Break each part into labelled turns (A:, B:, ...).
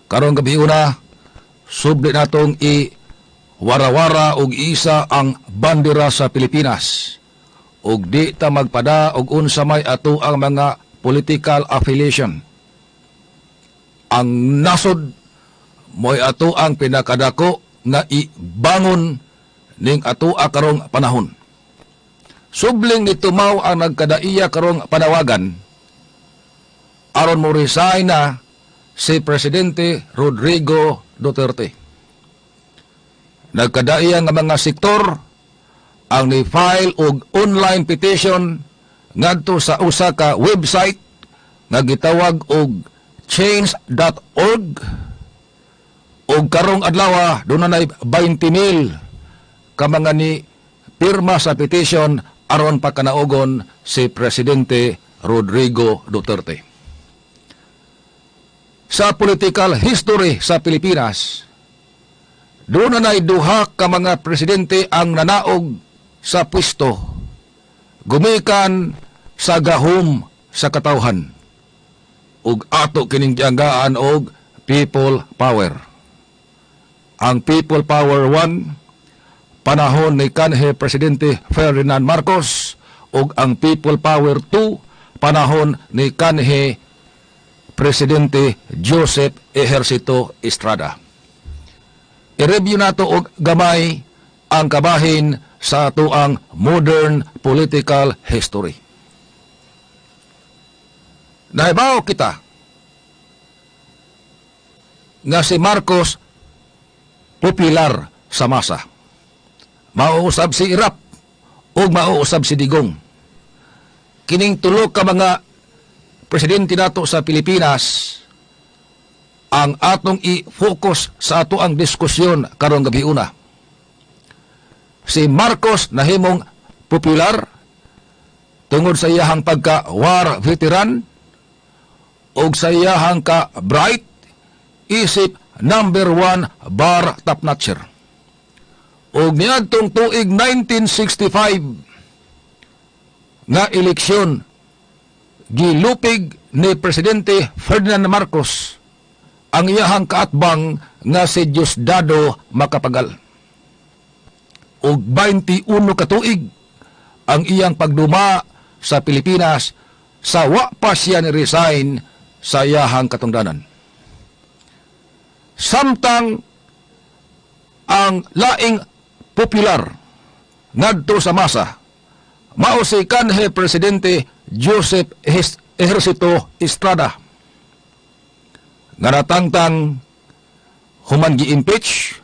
A: Karong gabi una, subli natong i warawara og isa ang bandera sa Pilipinas. Ug di ta magpada og unsa may ato ang mga political affiliation. Ang nasod mo'y ato ang pinakadako nga ibangon ning ato karong panahon. Subling ni tumaw ang nagkadaiya karong panawagan aron mo resign na si Presidente Rodrigo Duterte. Nagkadaiya nga mga sektor ang ni-file og online petition ngadto sa usa ka website nga gitawag og change.org, og karong adlaw dunay 20,000 ka mga ni pirma sa petition aron pakanaugon si Presidente Rodrigo Duterte. Sa political history sa Pilipinas, doon na duha ka mga presidente ang nanaog sa pwesto gumikan sa gahom sa katawhan ug ato kining gianggaan og people power. Ang people power 1, panahon ni kanhi Presidente Ferdinand Marcos, ug ang people power 2, panahon ni kanhi Presidente Joseph Ejercito Estrada. I-review nato og gamay ang kabahin sa atoang modern political history. Nahibaw kita nga si Marcos popular sa masa. Mauusab si Erap ug mauusab si Digong. Kining tulo ka mga presidente nato sa Pilipinas ang atong i-focus sa ato ang diskusyon karong gabi una. Si Marcos nahimong popular tungod sa iyahang pagka war veteran ug sa iyahang ka bright isip number one bar topnotcher. Ug niadtong tuig 1965 nga eleksyon, gilupig ni Presidente Ferdinand Marcos ang iyahang kaatbang nga si Diosdado Macapagal. Og 21 ka tuig ang iyang pagduma sa Pilipinas sa wa pa siya ni resign sa iyahang katungdanan. Samtang ang laing popular ngadto sa masa mao si kanhi Presidente Joseph Ejercito Estrada nga natangtang human gi-impeach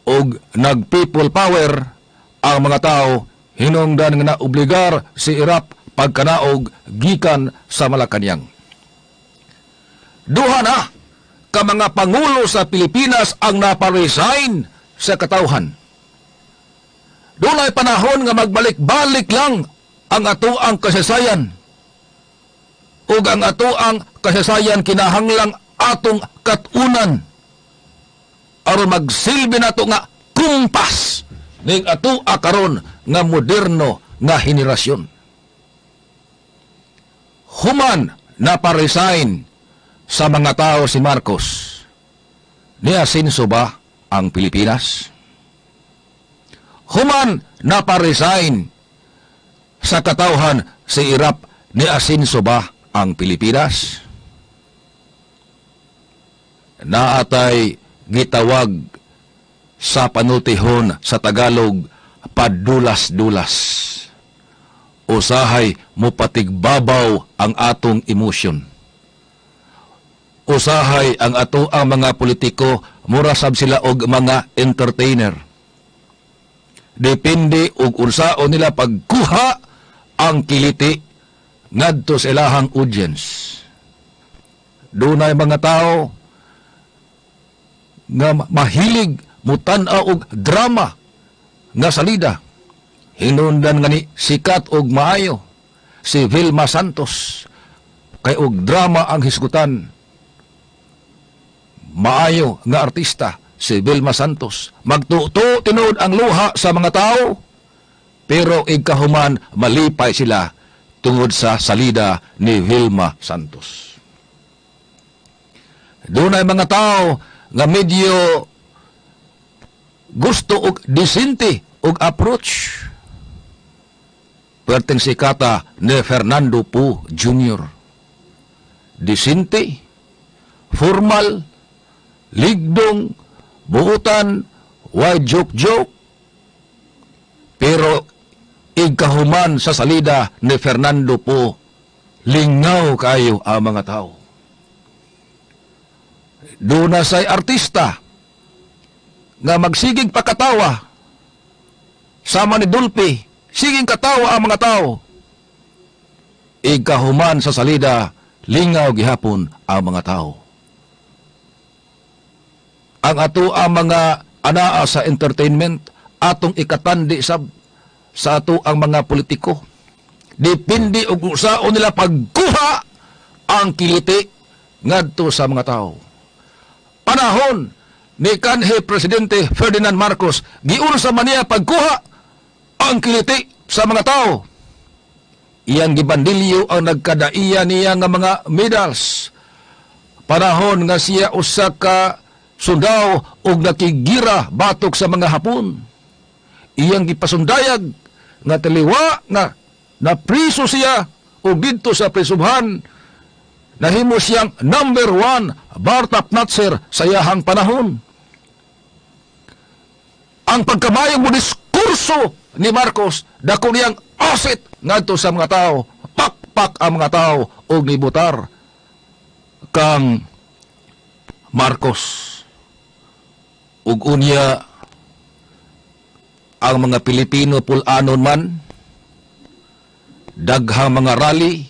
A: og nag-people power ang mga tao hinungdan nga naobligar si Erap pagkanaog gikan sa Malacañang. Duha na ka mga pangulo sa Pilipinas ang naparesign sa katawhan. Dunay panahon nga magbalik-balik lang ang atoang kasaysayan. Ug ang atoang kasaysayan kinahanglang atong katunan aron magsilbi nato nga kumpas ning atoa karon nga moderno nga henerasyon. Human naparesign sa mga tao si Marcos, niasinso ba ang Pilipinas? Human naparesign sa katawhan si Erap, niasinso ba ang Pilipinas? Naatay gitawag sa panultihon sa Tagalog, padulas-dulas. Usahay mopatigbabaw ang atong emosyon. Usahay ang ato ang mga politiko mura sab sila og mga entertainer. Depende og unsaon nila pagkuha ang kiliti ngadto sa ilahang audience. Dunay mga tao nga mahilig mutan-aw og drama nga salida. Hinundan nga ni sikat og maayo si Vilma Santos kay og drama ang hisgutan. Maayo nga artista si Vilma Santos. Magtuto tinuod ang luha sa mga tao, pero igkahuman malipay sila tungod sa salida ni Vilma Santos. Dunay mga tao nga medyo gusto og disente og approach. Perteng sikata ni Fernando Poe Jr. Disente, formal, ligdong, buutan, way joke-joke, pero igkahuman sa salida ni Fernando Poe, lingaw kayo ang mga tao. Duna say artista nga magsigig pakatawa sama ni Dolphy, siging katawa ang mga tao. Igkahuman sa salida, lingaw gihapon ang mga tao. Ang ato ang mga anaa sa entertainment, atong ikatandi sab sa ato ang mga politiko. Depende og unsaon nila pagkuha ang kiliti ngadto sa mga tao. Panahon ni kanhi Presidente Ferdinand Marcos, giunsa man niya pagkuha ang kiliti sa mga tao? Iyang gibandilyo ang nagkadaiya niya nga mga medals. Panahon nga siya usa ka sundao og nakigira batok sa mga Hapon. Iyang gipasundayag nga taliwa nga napriso siya og didto sa prisubhan nahimo siyang number 1 bar top notcher sa iyahang panahon. Ang pagkamayong mo diskurso ni Marcos, dako niyang asset ngadto sa mga tao. Pakpak ang mga tao og nibutar kang Marcos. Ug unya ang mga Pilipino pul-anon man, daghang mga rally,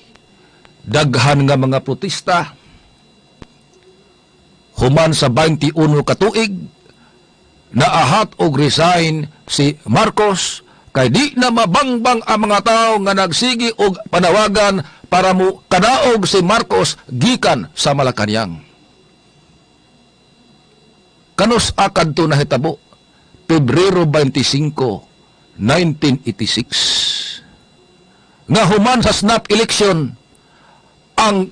A: daghan nga mga protesta. Human sa 21 ka tuig, naahat og resign si Marcos kay di na mabangbang ang mga tao nga nagsigi og panawagan para mo kadaog si Marcos gikan sa Malacañang. Kanus-a kadto nahitabo? Pebrero 25, 1986. Nga human sa snap election, ang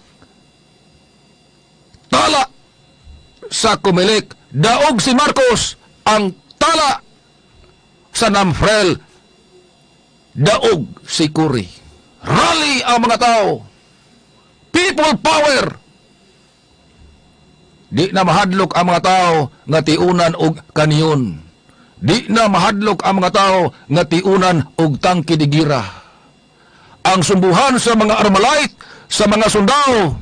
A: tala sa Comelec, daog si Marcos. Ang tala sa Namfrel, daog si Cory. Rally ang mga tao. People power. Di na mahadlok ang mga tao nga tiunan og kanyon. Di na mahadlok ang mga tao nga tiunan og tangke de gira. Ang sumbuhan sa mga armalite, sa mga sundao,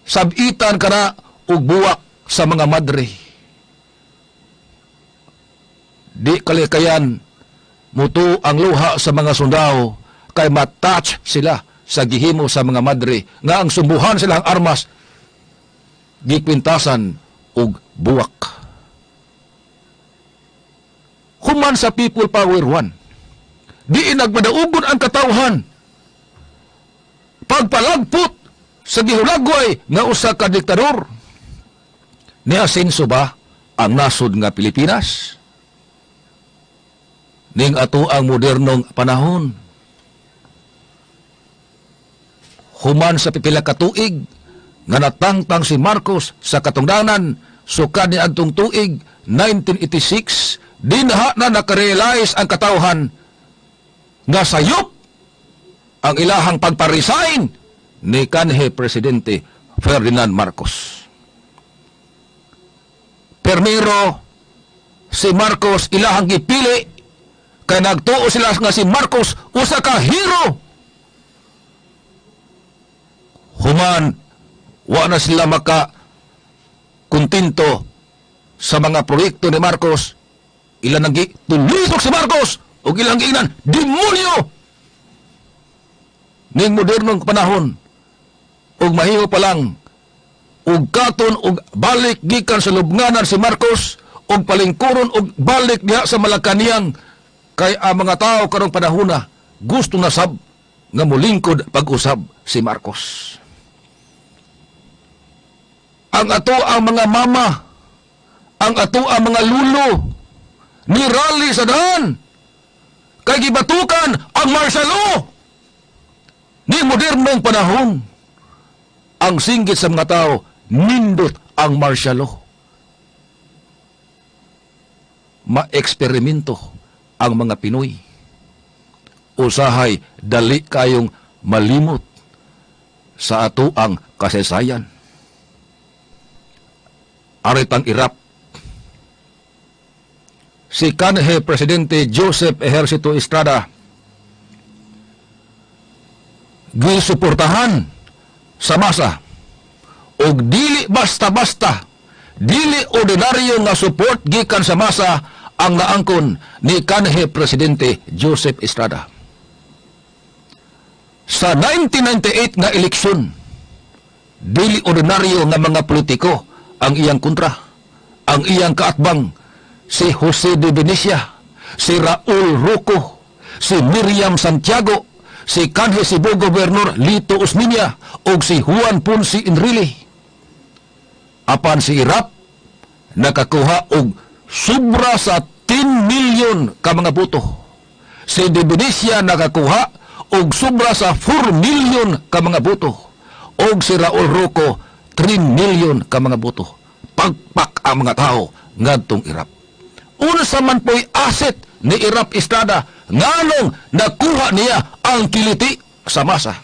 A: sabitan kana og buwak sa mga madre. Di kalikayan mutuo ang luha sa mga sundao kay matouch sila sa gihimo sa mga madre nga ang sumbuhan silang armas gikwintasan og buwak. Human sa People Power 1, di nagmadaugon ang katawhan pagpalagpot sa gihulagway nga usa ka diktador. Niasenso ba ang nasod nga Pilipinas? Ning ato ang modernong panahon. Human sa pipila ka tuig nga natangtang si Marcos sa katungdanan, sukad ni adtong tuig 1986, dinha na nakarealize ang katawhan nga sayop ang ilahang pagpa-resign ni kanhi Presidente Ferdinand Marcos. Permiro si Marcos ilahang gipili kay nagtuo sila nga si Marcos usa ka hero. Human wa na sila maka kontento sa mga proyekto ni Marcos, ilang nang gitulisok si Marcos ug ilang giingnan demonyo. Ning modernong panahon ug mahimo pa lang ug katon og balik gikan sa lubnganan si Marcos ug palingkuron og balik diha sa Malacañang kay ang mga tao karong panahona gusto na sab nga molingkod pag-usab si Marcos. Ang ato ang mga mama, ang ato ang mga lulo, ni rally sa daan kay gibatukan ang martial law. Ni modernong panahon, Ang singgit sa mga tao, nindot ang martial law. Ma-eksperimento ang mga Pinoy. Usahay, dali kayong malimot sa ato ang kasaysayan. Aritang Irap. Si kanhe Presidente Joseph Ejercito Estrada gisuportahan sa masa og dili basta-basta, dili ordinaryo nga support gikan sa masa ang naangkon ni kanhe Presidente Joseph Estrada. Sa 1998 nga eleksyon, dili ordinaryo nga mga politiko ang iyang kontra, ang iyang kaatbang, si Jose de Venecia, si Raul Roco, si Miriam Santiago, si kanhe Cebu Governor Lito Osmeña ug si Juan Ponce Enrile. Apan si Erap nakakuha og sobra sa 10 million ka mga boto. Si De Venecia nakakuha og sobra sa 4 million ka mga boto. Og si Raul Roco, 3 million ka mga boto. Pagpak ang mga tao ngadtong Erap. Unsa man po'y asset ni Erap Estrada, nganong nakuha niya ang kiliti sa masa?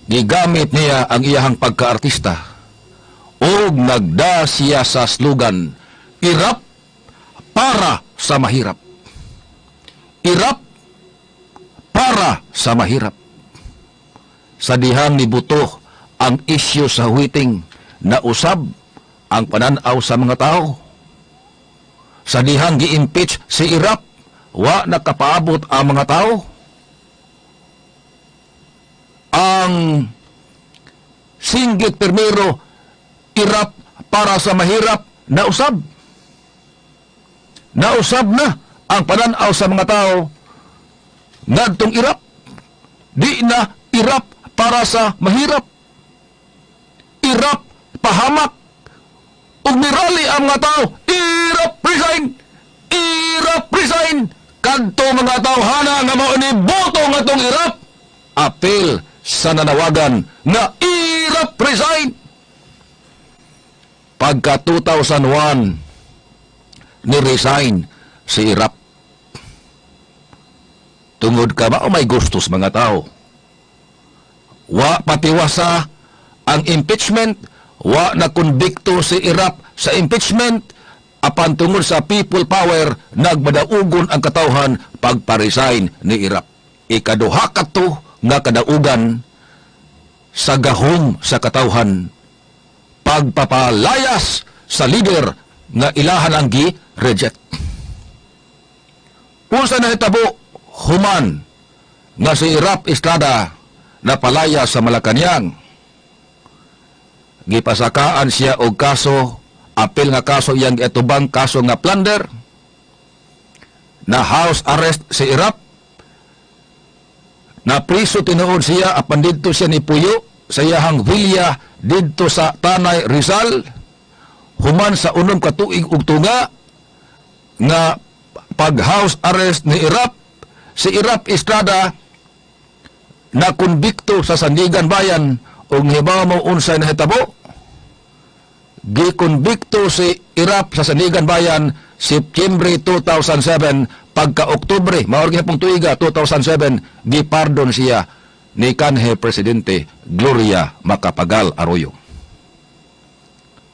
A: Gigamit niya ang iyahang pagkaartista ug nagda siya sa slogan, "Irap para sa mahirap. Irap para sa mahirap." Sa dihang nibuto ang isyu sa jueteng, na usab ang pananaw sa mga tao. Sa dihang gi-impeach si Erap, wa nakapaabot ang mga tao. Ang singgit permero, "Irap para sa mahirap," nausab. Nausab na ang pananaw sa mga tao ngadtong Erap. Di na Irap para sa mahirap. Irap pahamak. Ug mirali ang mga tao, "Erap resign! Erap resign!" Kadto mga tawhana nga mao ni boto ngadtong Erap, apil sa nanawagan nga "Erap resign!" Pagka 2001, ni-resign si Erap. Tungod ka ba o may gusto sa mga tao? Wa patiwasa ang impeachment, wa na konbikto si Erap sa impeachment, apan tungod sa people power, nagmadaugon ang katawhan pagpa-resign ni Erap. Ikaduha kato nga kadaugan sa gahom sa katawhan, pagpapalayas sa leader nga ilahan ang gi-reject. Unsa nahitabo human nga si Erap Estrada napalaya sa Malacañang? Gipasakaan siya og kaso, apil nga kaso iyang giatubang, kaso nga plunder. Na house arrest si Erap. Na priso tinuod siya, apan didto siya ni puyo sa iyahang villa didto sa Tanay, Rizal. Human sa 6 ka tuig ug tunga nga pag house arrest ni Erap, si Erap Estrada na konbikto sa Sandiganbayan. Ug hibaw mo unsay nahitabo? Gikonbikto si Erap sa Sandiganbayan Setyembre 2007. Pagka Oktubre mao gihapong tuiga 2007, gipardon siya ni kanhe Presidente Gloria Macapagal Arroyo.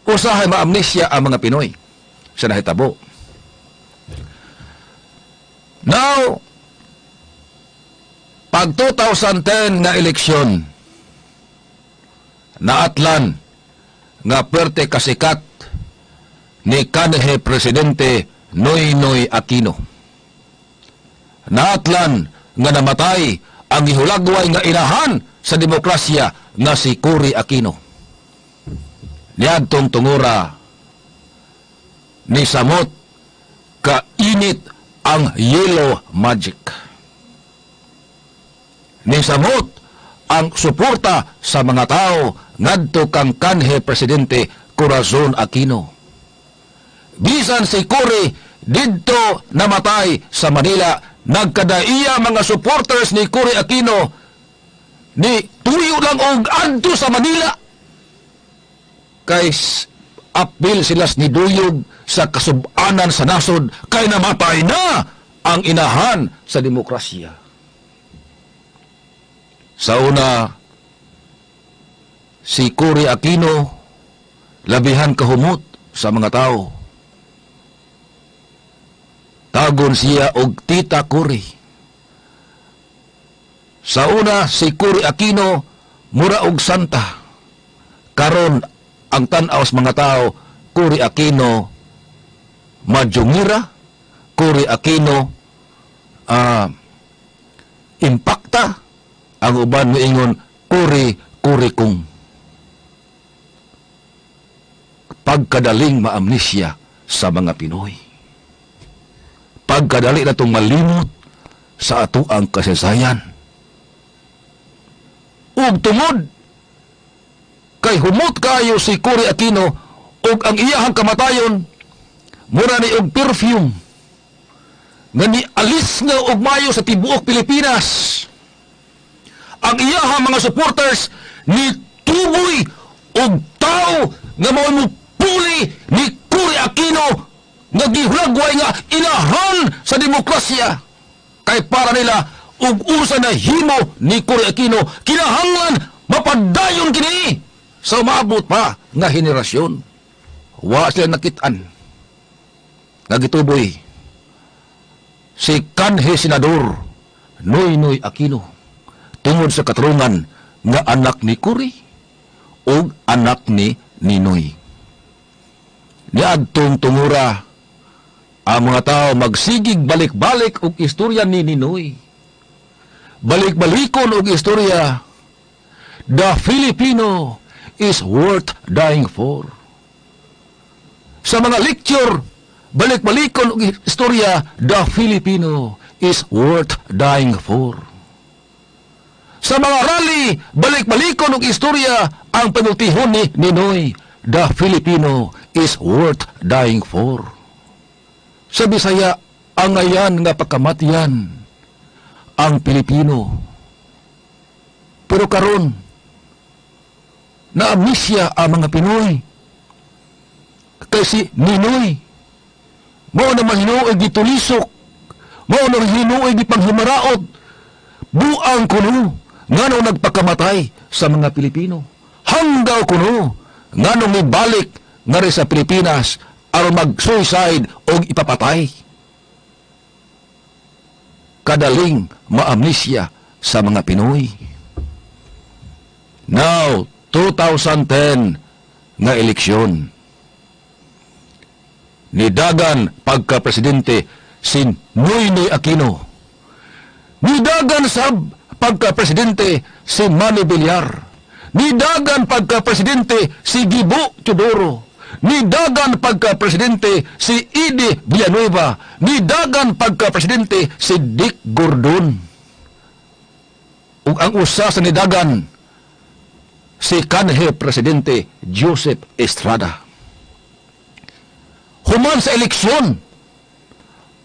A: Usahay maamnesia ang mga Pinoy sa nahitabo. Now, pag 2010 nga eleksyon, naatlan nga perte kasikat ni kanhe Presidente Noynoy Aquino. Naatlan nga namatay ang gihulagway nga inahan sa demokrasya nga si Cory Aquino. Niadtong tungura, ni samot kainit ang yellow magic. Ni samot ang suporta sa mga tao ngadto kang kanhe Presidente Corazon Aquino. Bisan si Cory didto namatay sa Manila, nagkadaiya mga supporters ni Cory Aquino. Ni tuyo lang og adto sa Manila kay apil sila ni duyog sa kasubanan sa nasod kay namatay na ang inahan sa demokrasya. Sa una, si Cory Aquino labihan kahumot sa mga tao. Tagon siya og Tita Cory. Sa una, si Cory Aquino mura og santa. Karon ang tan-aw sa mga tao, Cory Aquino madyungira, Cory Aquino impakta, ang uban moingon Cory Cory kung. Pagkadaling maamnesia sa mga Pinoy. Pagkadali na itong malimot sa ato ang kasaysayan. Ug tungod kay humot kayo si Cory Aquino ug ang iyahang kamatayon mura ni og perfume nga ni alis nga og mayo sa tibuok Pilipinas. Ang iyahang mga supporters ni tuboy og tao nga mao mo puli ni Cory Aquino nga gihulagway nga inahan sa demokrasya. Kay para nila, ug unsa na himo ni Cory Aquino, kinahanglan mapadayon kini sa umaabot pa nga henerasyon. Wa sila nakit-an nga gituboy si kanhi Senador Noynoy Aquino tungod sa katarungan nga anak ni Cory ug anak ni Ninoy. Niadtong tungura, ang mga tao magsigig balik-balik og istorya ni Ninoy. Balik-balikon og istorya, "The Filipino is worth dying for." Sa mga lecture, balik-balikon og istorya, "The Filipino is worth dying for." Sa mga rally, balik-balikon og istorya ang panultihon ni Ninoy, "The Filipino is worth dying for." Sa Bisaya, angayan nga pakamatyan ang Pilipino. Pero karon, na-amnesia ang mga Pinoy. Kay si Ninoy, mao naman hinuoy gitulisok, mao naman hinuoy gipanghimaraot, buang kuno, ngano nagpakamatay sa mga Pilipino. Hanggaw kuno, ngano mibalik ngari sa Pilipinas aron mag-suicide o ipapatay. Kadaling maamnesia sa mga Pinoy. Now, 2010 nga eleksyon. Nidagan pagka-presidente si Noynoy Aquino. Nidagan sab pagka-presidente si Manny Villar. Nidagan pagka-presidente si Gibo Teodoro. Nidagan pagka-presidente si Eddie Villanueva. Nidagan pagka-presidente si Dick Gordon. Ug ang usa sa nidagan, si kanhi Presidente Joseph Estrada. Human sa eleksyon,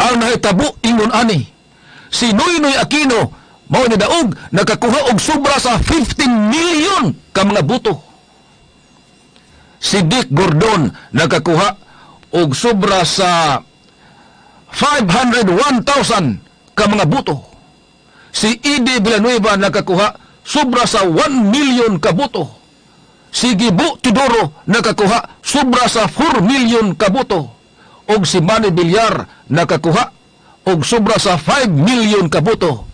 A: ang nahitabo ingon ani: si Noynoy Aquino mao ni daog, nakakuha og sobra sa 15 million ka mga boto. Si Dick Gordon nakakuha og sobra sa 501,000 ka mga boto. Si Eddie Villanueva nakakuha sobra sa 1 million ka boto. Si Gibo Teodoro nakakuha sobra sa 4 million ka boto. Og si Manny Villar nakakuha og sobra sa 5 million ka boto.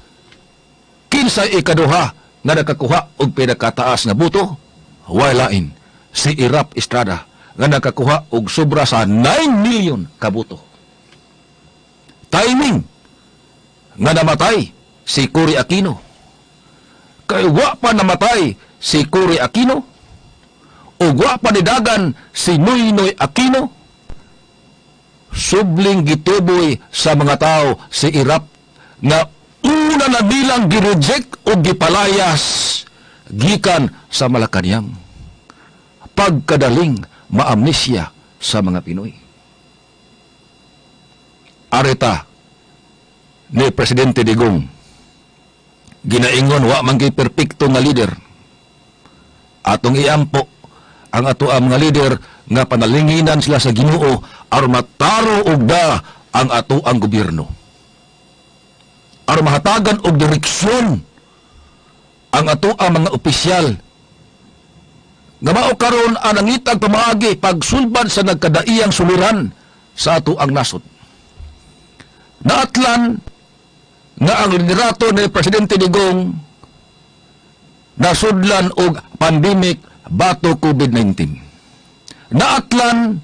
A: Kinsay ikaduha nga nakakuha og pinakataas nga boto? Way lain, si Erap Estrada nga nakakuha og sobra sa 9 million ka boto. Timing nga namatay si Cory Aquino. Kay wa pa namatay si Cory Aquino ug wa pa nidagan si Noynoy Aquino, subling gituboy sa mga tao si Erap nga una na nilang gireject o gipalayas gikan sa Malacanang. Pagkadaling maamnesia sa mga Pinoy. Areta ni Presidente Digong. Ginaingon wa man kay perpekto nga leader. Atong iampo ang ato ang mga leader nga panalinginan sila sa Ginoo aron mataro og da ang ato ang gobyerno, aron mahatagan og direksyon ang ato ang mga opisyal nga mao karon ang nangitag pamaagi pagsulbad sa nagkadaiyang suliran sa ato ang nasod. Naatlan nga ang liderato ni Presidente Digong nasudlan og pandemic batok COVID-19. Naatlan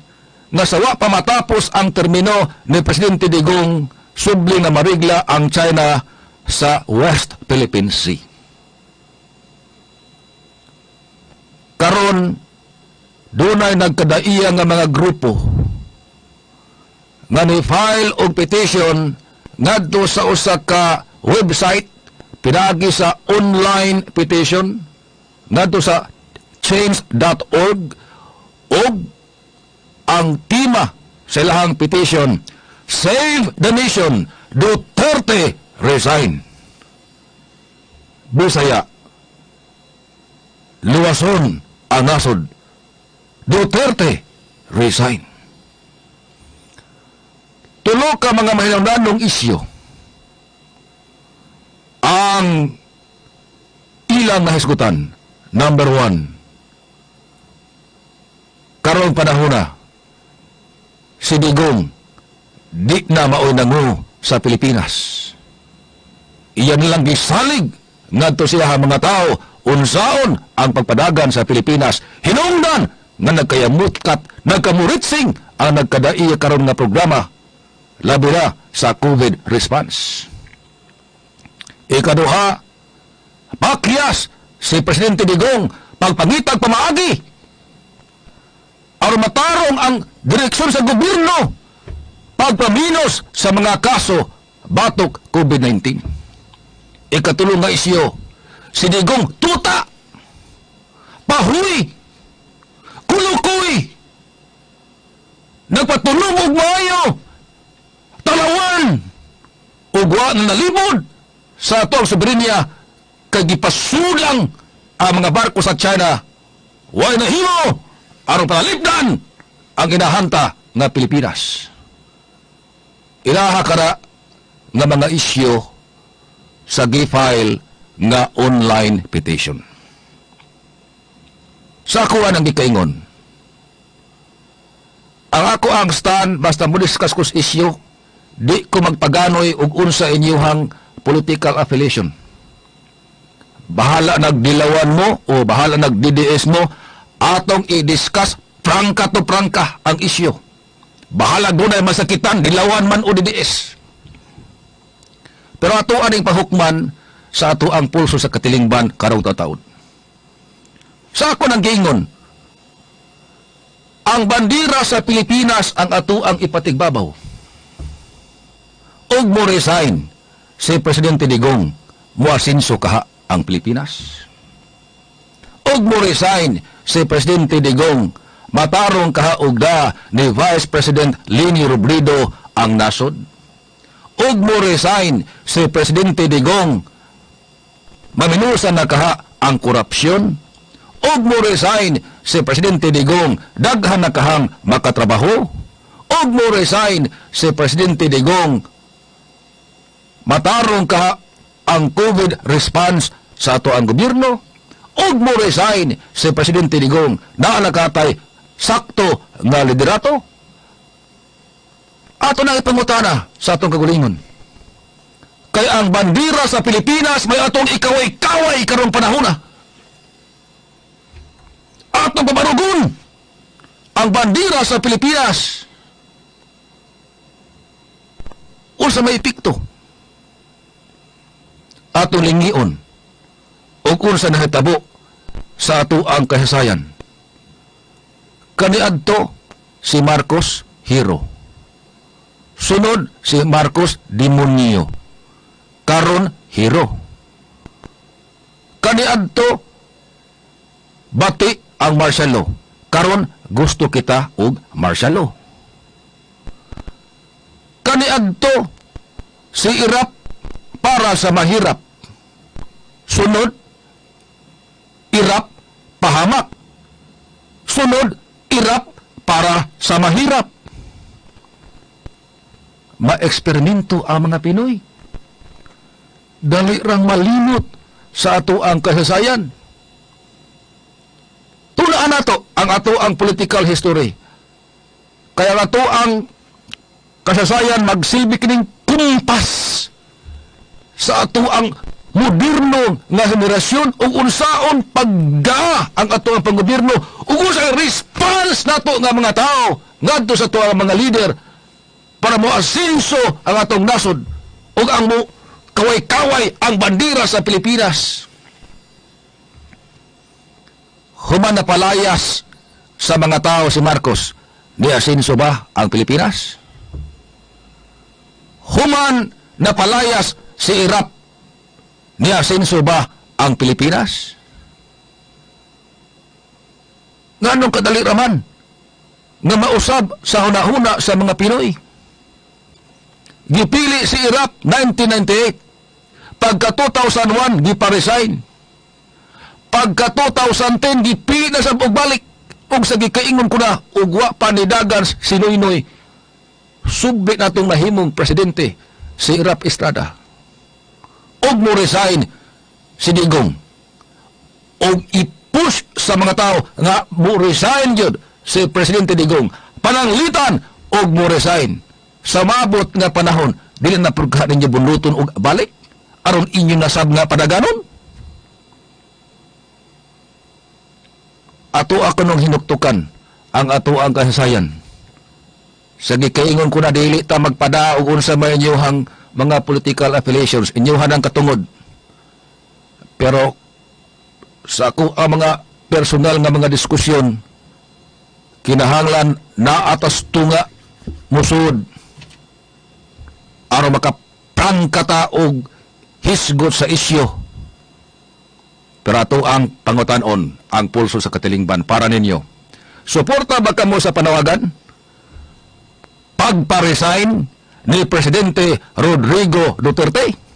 A: nga sawa pa matapos ang termino ni Presidente Digong, subli na marigla ang China sa West Philippine Sea. Karon dunay nagkadaiya nga mga grupo nga ni-file og petition ngadto sa usa ka website pinaagi sa online petition ngadto sa change.org, og ang tema sa ilahang petition, "Save the Nation, Duterte Resign." Bisaya, luwason ang nasod, Duterte resign. Tulo ka mga mahinungdanong isyu ang ilang nahisgutan. Number 1, karong panahona, si Digong di na maoy nangu sa Pilipinas. Iyan lang gisalig ngadto siya ang mga tao unsaon ang pagpadagan sa Pilipinas. Hinungdan nga nagkayamutkat, nagkamuritsing ang nagkadaiya karon nga programa, labi na sa COVID response. Ikaduha, pakyas si Presidente Digong pagpangitag pamaagi aron matarong ang direksyon sa gobyerno pagpaminos sa mga kaso batok COVID-19. Ikatulo nga isyo, si Digong tuta, pahuy, kulukoy, nagpatulong og maayo, talawan, ug wa na nalibod sa atong soberenya kay gipasulang ang mga barko sa China. Way nahimo aron panalipdan ang inahanta nga Pilipinas. Ilaha kara nga mga isyu sa gi-file nga online petition. Sa ako ang gikaingon, ang ako ang stand, basta mo discuss ko sa issue, di ko magpaganoy og unsa inyuhang political affiliation. Bahala nagdilawan mo o bahala nag-DDS mo, atong i-discuss prangka to prangka ang issue. Bahala dunay masakitan, dilawan man o DDS. Pero ato aning pahukman sa ato ang pulso sa katilingban karong taon. Sa ako nang giingon, ang bandira sa Pilipinas ang ato ang ipatigbabaw. Og mo resign si Presidente Digong, muasinso kaha ang Pilipinas? Og mo resign si Presidente Digong, matarong kaha og da ni Vice President Leni Robredo ang nasod? Og mo resign si Presidente Digong, maminusan na kaha ang korupsyon? Og mo resign si Presidente Digong, daghan na kahang makatrabaho? Og mo resign si Presidente Digong, matarong kaha ang COVID response sa ato ang gobyerno? Og mo resign si Presidente Digong, naa na katay sakto nga liderato? Ato na ipangutana sa atong kagulingon. Kay ang bandira sa Pilipinas may atong ikaway-kaway karong panahona. Atong pabarugon ang bandira sa Pilipinas. Unsa may epekto? Atong lingion o unsa nahitabo sa ato ang kahisayan. Kaniadto si Marcos hero. Sunod si Marcos demonyo. Karon hero. Kaniadto bati ang martial law. Karon gusto kita og martial law. Kaniadto si Erap para sa mahirap. Sunod, Erap, pahamak. Sunod, Erap para sa mahirap. Ma-eksperimento ang mga Pinoy. Dali rang malimot sa ato ang kasaysayan. Tunaan nato ang ato ang political history. Kaya ang ato ang kasaysayan magsilbi kining kumpas sa ato ang moderno nga henerasyon ug unsaon paggaa ang ato ang panggobyerno ug unsa ang response nato nga mga tao ngadto sa ato ang mga leader para mo asenso ang atong nasod ug ang mo kaway-kaway ang bandera sa Pilipinas. Human na palayas sa mga tao si Marcos, ni asenso ba ang Pilipinas? Human na palayas si Erap, ni asenso ba ang Pilipinas? Nganong kadali raman nga mausab sa hunahuna sa mga Pinoy? Gipili si Erap 1998. Pagka 2001, gipa-resign. Pagka 2010, gipili na sa balik. Ug sa gikaingon ko na, ug wa pa ni dagan si Noynoy. Subli natong nahimong presidente si Erap Estrada. Og mo resign si Digong. Og i-push sa mga tao nga mo resign gyud si Presidente Digong. Pananglitan og mo resign. Sa mabot nga panahon, dili na purka ninyo bunuton og balik aron inyo nasab nga padaganon. Ato ako nung hinuktukan ang ato ang kasaysayan. Sa gikaingon ko na dili ta magpada og unsa may inyuhang mga political affiliations, inyuhan ang katungod. Pero sa ako ang mga personal nga mga diskusyon, kinahanglan na atas tunga musud aron makaprangka ta og hisgot sa isyu. Pero ato ang pangutan-on ang pulso sa katilingban para ninyo. Suporta ba kamo sa panawagan? Pagpa-resign ni Presidente Rodrigo Duterte?